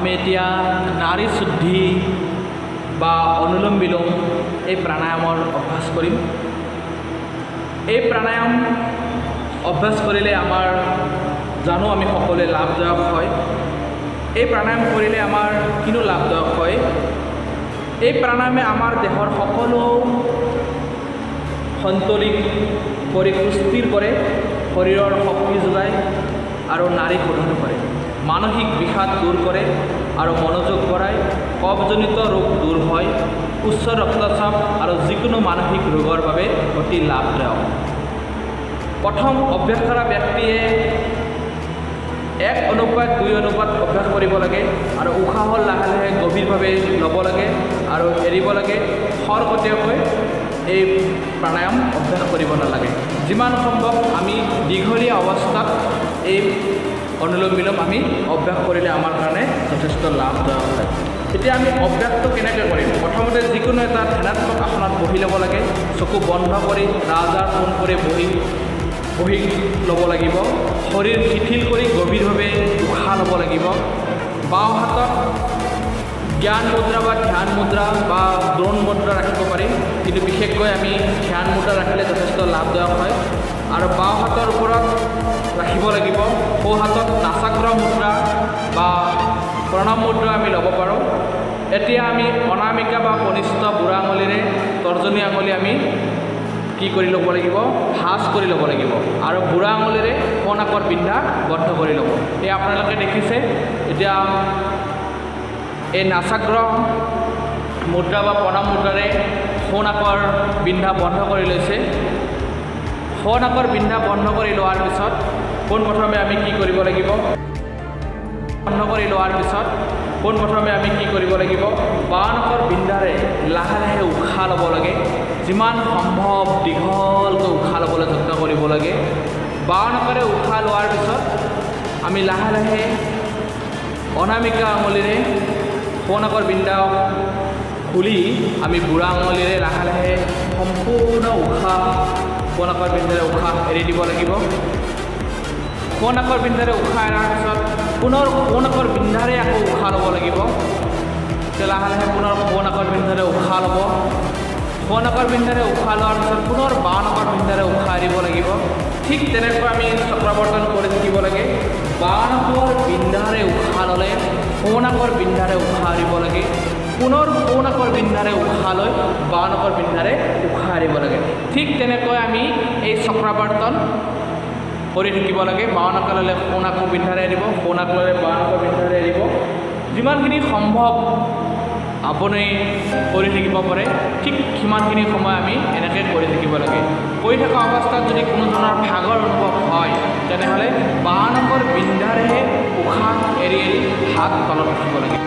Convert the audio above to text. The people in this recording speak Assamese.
আমি এতিয়া নাড়ী শুদ্ধি বা অনুলোম বিলোম এই প্ৰাণায়ামৰ অভ্যাস কৰিম। এই প্ৰাণায়াম অভ্যাস কৰিলে আমাৰ, জানো আমি সকলোৱে, লাভদায়ক হয়। এই প্ৰাণায়াম কৰিলে আমাৰ কিনো লাভদায়ক হয়? এই প্ৰাণায়ামে আমাৰ দেহৰ সকলো সন্তুলিত কৰি সুস্থিৰ কৰে, শৰীৰৰ শক্তি যোগায় আৰু নাড়ী শোধন কৰে, মানসিক বিষাদ দূৰ কৰে আৰু মনোযোগ বঢ়ায়, কফজনিত ৰোগ দূৰ হয়, উচ্চ ৰক্তচাপ আৰু যিকোনো মানসিক ৰোগৰ বাবে অতি লাভদায়ক। প্ৰথম অভ্যাস কৰা ব্যক্তিয়ে 1:2 অনুপাত অভ্যাস কৰিব লাগে আৰু উশাহৰ লাহে লাহে গভীৰভাৱে ল'ব লাগে আৰু এৰিব লাগে। খৰকটীয়াকৈ এই প্ৰাণায়াম অভ্যাস কৰিব নালাগে। যিমান সম্ভৱ আমি দীঘলীয়া অৱস্থাত এই অনুলোম বিলোম আমি অভ্যাস কৰিলে আমাৰ কাৰণে যথেষ্ট লাভদায়ক হয়। এতিয়া আমি অভ্যাসটো কেনেকৈ কৰিম? প্ৰথমতে যিকোনো এটা ধ্যানাত্মক আসনত বহি ল'ব লাগে। চকু বন্ধ কৰি ৰাজহাড় পোন কৰি বহি বহি ল'ব লাগিব। শৰীৰ শিথিল কৰি গভীৰভাৱে উশাহ ল'ব লাগিব। বাওঁ হাতত জ্ঞান মুদ্ৰা বা ধ্যান মুদ্ৰা বা দ্ৰোণ মুদ্ৰা ৰাখিব পাৰি, কিন্তু বিশেষকৈ আমি ধ্যান মুদ্ৰা ৰাখিলে যথেষ্ট লাভদায়ক হয়। আৰু বাওঁ হাতৰ ওপৰত ৰাখিব লাগিব। সোঁ হাতত নাসাগ্ৰ মুদ্ৰা বা প্ৰণাম মুদ্ৰা আমি ল'ব পাৰোঁ। এতিয়া আমি অনামিকা বা কনিষ্ঠ বুঢ়া আঙুলিৰে তৰ্জনী আঙুলি আমি কি কৰি ল'ব লাগিব? ভাঁজ কৰি ল'ব লাগিব আৰু বুঢ়া আঙুলিৰে সোঁ নাকৰ বিন্ধা বন্ধ কৰি ল'ব। এই আপোনালোকে দেখিছে, এতিয়া এই নাসাগ্ৰ মুদ্ৰা বা প্ৰণাম মুদ্ৰাৰে সোঁ নাকৰ বিন্ধা বন্ধ কৰি লৈছে। সোঁ নাকৰ বিন্ধা বন্ধ কৰি লোৱাৰ পিছত পোনপ্ৰথমে আমি কি কৰিব লাগিব? বন্ধ কৰি লোৱাৰ পিছত পোনপ্ৰথমে আমি কি কৰিব লাগিব? বাওঁ নাকৰ বিন্ধাৰে লাহে লাহে উশাহ ল'ব লাগে। যিমান সম্ভৱ দীঘলকৈ উশাহ ল'বলৈ যত্ন কৰিব লাগে। বাওঁ নাকেৰে উশাহ লোৱাৰ পিছত আমি লাহে লাহে অনামিকা আঙুলিৰে সোঁ নাকৰ বিন্ধা খুলি আমি বুঢ়া আঙুলিৰে লাহে লাহে সম্পূৰ্ণ উশাহ, সোঁ নাকৰ বিন্ধাৰে উশাহ এৰি দিব লাগিব। সোঁ নাকৰ বিন্ধাৰে উশাহ এৰাৰ পিছত পুনৰ সোঁ নাকৰ বিন্ধাৰে আকৌ উশাহ ল'ব লাগিব। এতিয়া লাহে লাহে পুনৰ সোঁ নাকৰ বিন্ধাৰে উশাহ ল'ব। সোঁ নাকৰ বিন্ধাৰে উশাহ লোৱাৰ পিছত পুনৰ বাওঁ নাকৰ বিন্ধাৰে উশাহ এৰিব লাগিব। ঠিক তেনেকৈ আমি চক্ৰৱৰ্তন কৰি থাকিব লাগে। বাওঁ নাকৰ বিন্ধাৰে উশাহ ল'লে সোঁ নাকৰ বিন্ধাৰে উশাহ এৰিব লাগে। পুনৰ সোঁ নাকৰ বিন্ধাৰে উশাহ লৈ বাওঁ নাকৰ বিন্ধাৰে উশাহ এৰিব লাগে। ঠিক তেনেকৈ আমি এই চক্ৰাৱৰ্তন কৰি থাকিব লাগে। বাওঁ নাকৰ ল'লে সোঁ নাকৰ বিন্ধাৰে এৰিব, সোঁ নাক ল'লে বাওঁ নাকৰ বিন্ধাৰে এৰিব। যিমানখিনি সম্ভৱ আপুনি কৰি থাকিব পাৰে, ঠিক সিমানখিনি সময় আমি এনেকৈ কৰি থাকিব লাগে। কৰি থকা অৱস্থাত যদি কোনো ধৰণৰ ভাগৰ অনুভৱ হয়, তেনেহ'লে বাওঁ নাকৰ বিন্ধাৰেহে উশাহ এৰি এৰি হাত তলত ৰাখিব লাগে।